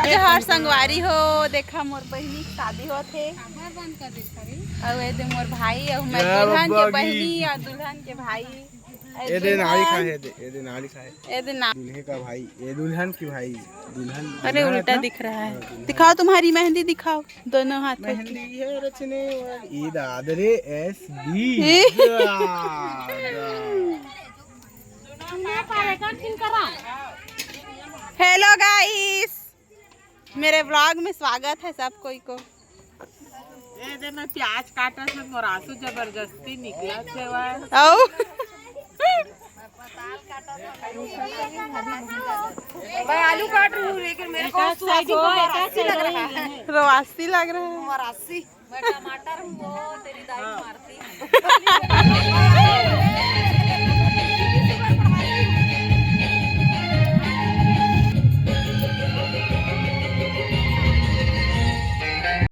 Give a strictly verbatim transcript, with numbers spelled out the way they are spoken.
जोहार संगवारी हो, देखा मोर बहिनी के शादी होत हे। अउ ए दे मोर भाई, अउ मैं दुल्हन के बहिनी अउ दुल्हन के भाई। ए दे नाली खा हे, ए दे नाली खा हे। ए दे ना। दूल्हे का भाई, ए दुल्हन की भाई, दुल्हन। अरे उल्टा दिख रहा है। दिखाओ तुम्हारी मेहंदी, दिखाओ दोनों हाथों की। मेहंदी है रचने वाली। ए दादरे एस बी। हेलो गाइस, मेरे व्लॉग में स्वागत है सब कोई को। ए दे मैं प्याज काटत हूँ, मोर आंसू जबरदस्ती निकलत हे। अउ मैं आलू काट रही हूँ, लेकिन मेरे को सुवासी को मरासी लग रहा है। रवासी लग रहा है। मरासी। मैं टमाटर हूँ, वो तेरी दाई मारती है।